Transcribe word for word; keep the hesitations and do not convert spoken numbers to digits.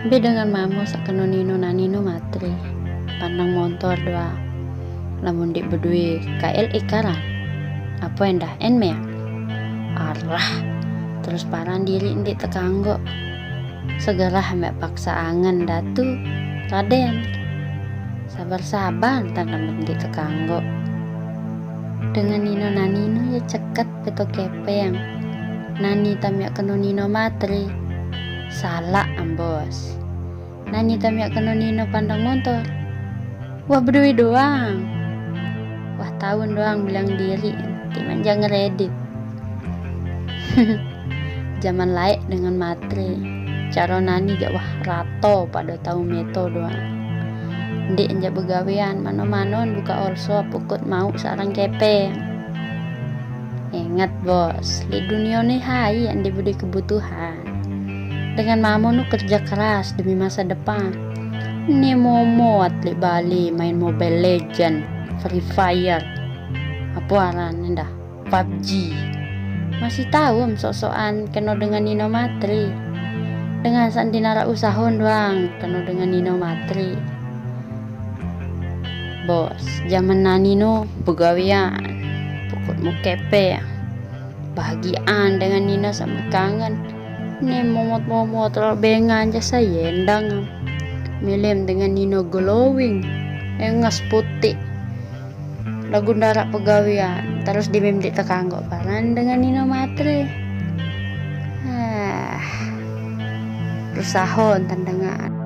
Be dengan mamo sak keno nino nanino matre. Pandang montor doang. Lamun ndeq bedoe K L E karan. Apo endah en meang. Arah. Terus paran diri ndeq tekanggo. Segerah meq paksa angen datu. Raden. Sabar-sabar ntan lamun ndeq tekanggo. Dengan nino nanino ye ceket peto kepeng. Nani tamiak keno nino matre. Salaq ambos. Nani tamiak keno nino pandang montor. Wah bedoe doang. Wah taun doang bilang diri. Timan jang ngeredit. Zaman laeq dengan matre. Caro nani jaq wah rato pado tau meto doang. Ndeq enjaq begawean mano-mano buka olsop ukut mauq sareng kepeng. Inget bos, leq dunie ne hai ndeq bedoe kebutuhan. Dengan mamo nu kerja keras demi masa depan. Ne momot leq bale main Mobile Legend, Free Fire. Apo aran endah? PUBG. Masih tau em sok-sokan keno dengan nino matre. Dengan saq ndeq naraq usahon doang keno dengan nino matre. Bos, zaman nanino begawean. Pokok mu kepeng. Bahagian dengan nino sampe kangen. Ne momot-momot lor bengan jasa yendang. Milem dengan nino glowing. Enges putih. Lagu ndaraq pegawean, terus dimim ndeq tekanggo paran dengan nino matre. Ah. Rusahon tendengan.